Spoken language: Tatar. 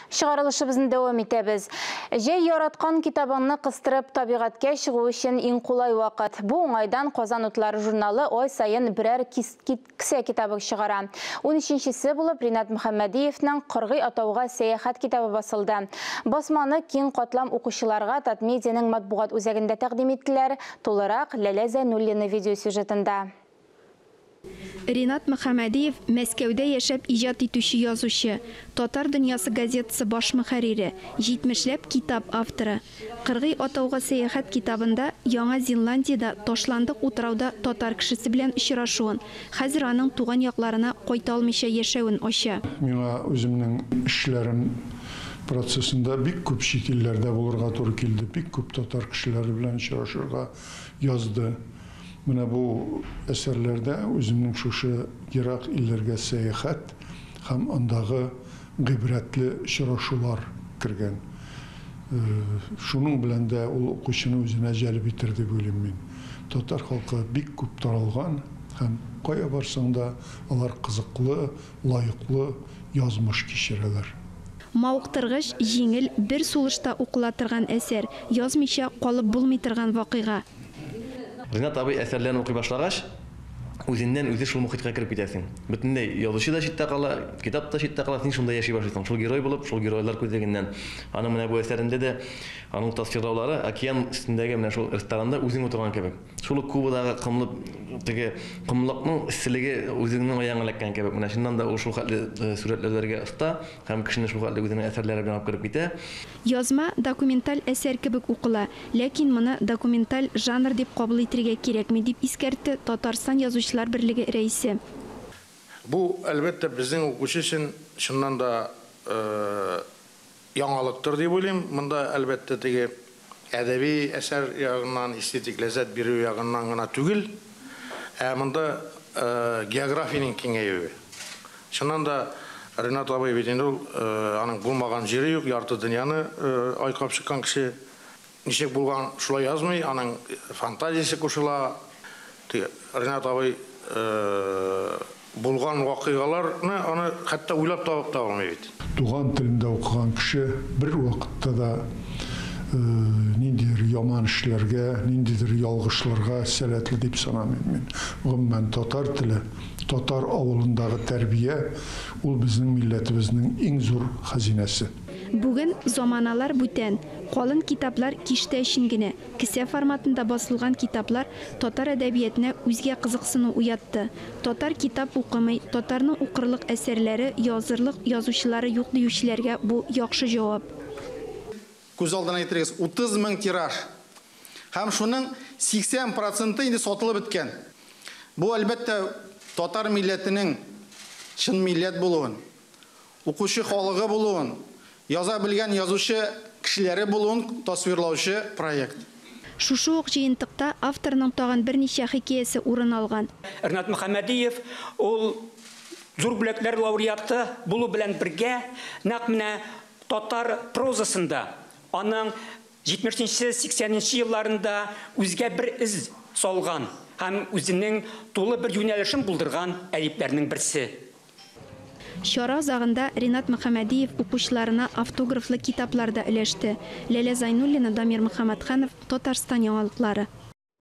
Чыгарылышыбызны дәвам итәбез. Җәй яраткан китабыңны кыстырып табигатькә чыгу өчен иң кулай вакыт. Бу уңайдан Казан утлары журналы ай саен берәр кесә китабы чыгара. 13-нчесе булып Ринат Мөхәммәдиевның Кыргый атауга сәяхәт китабы басылды. Басманы киң катлам укучыларга Татмедианың матбугат үзәгендә тәкъдим иттеләр. Тулырак Ләлә Зәйнуллина видеосюжетында. Ринат Мөхәммәдиев Мәскәүдә яшәп иҗат итүче язучы, Татар дөньясы газетасы баш мөхәррире, 70ләп китап авторы. Кыргый атауга сәяхәт китабында Яңа Зеландиядә ташландык утрауда татар кешесе белән очрашуын, хәзер аның туган якларына кайта алмыйча яшәвен ача. Миңа үземнең эшләрем процессында бик күп чит илләрдә булырга туры килде, бик күп татар кешеләре белән очрашырга язды. Менә бу әсәрләрдә үземнең шушы ерак илләргә сәяхәт һәм андагы гыйбрәтле очрашулар кергән. Шуның белән дә ул укучыны үзенә җәлеп итер дип уйлыйм мин. Татар халкы бик күп таралган һәм кая барсаң да алар кызыклы, лаеклы язмыш кичерәләр. Мавыктыргыч, җиңел, бер сулышта укыла торган әсәр, язмыйча калып булмый торган вакыйга. Ринат абый әсәрләрен укый башлагач, үзеннән үзе шул мохиткә кереп китәсең. Бөтенләй язучы да читтә кала, китап та читтә кала, син шунда яши башлыйсың. Шул герой булып, шул геройлар күзлегеннән. Аның менә бу әсәрендә дә аның тасвирлаулары океан өстендәге менә шул ресторанда үзең утырган кебек. Шул ук Кубадагы комлы теге комлыкның эсселеге үзеңнең аягыңа эләккән кебек. Менә чыннан да ул шул хәтле сурәтләүләргә оста һәм кешене шул хәтле үзенең әсәрләре белән алып кереп китә. Язма документаль әсәр кебек укыла, ләкин моны документаль жанр дип кабул итергә кирәкми, дип искәртте Татарстан Язучылар берлеге рәисе. Бу, әлбәттә, безнең укучы өчен чыннан да яңалыктыр дип уйлыйм. Монда, әлбәттә, теге әдәби әсәр ягыннан, эстетик ләззәт бирү ягыннан гына түгел, ә монда географиянең киңәюе. Чыннан да Ринат абый бит инде ул, аның булмаган җире юк, ярты дөньяны айкап чыккан кеше. Ничек булган, шулай язмый, аның фантазиясе кушыла. Теге Ринат абый булган вакыйгаларны аны хәтта уйлап табып та алмый бит. Туган телендә укыган кеше бер вакытта да ниндидер яман эшләргә, ниндидер ялгышларга сәләтле дип санамыйм мин. Гомумән, татар теле, татар авылындагы тәрбия ул безнең милләтебезнең иң зур хәзинәсе. Бүген заманалар бүтән. Калын китаплар киштә өчен генә. Кесә форматында басылган китаплар татар әдәбиятына үзгә кызыксыну уятты. Татар китап укымый, татарның укырлык әсәрләре, язырлык язучылары юк диючеләргә бу яхшы җавап. Күз алдына китерегез, 30 мең тираж. Һәм шуның 80% инде сатылып беткән. Бу, әлбәттә, татар милләтенең чын милләт булуын, укучы халыгы булуын, яза белгән язучы кешеләре булуын тасвирлаучы проект. Шушы ук җыентыкта авторның тагын берничә хикәясе урын алган. Ринат Мөхәммәдиев ул зур бүләкләр лауреаты булу белән бергә нәкъ менә татар прозасында аның 70-80 елларында үзгә бер эз салган һәм үзенең тулы бер юнәлешен булдырган әдипләрнең берсе. Чара азагында Ринат Мөхәммәдиев укучыларына автографлы китаплар да өләште. Ләлә Зайнуллина, Дамир Мөхәммәтханов, Татарстан яңалыклары.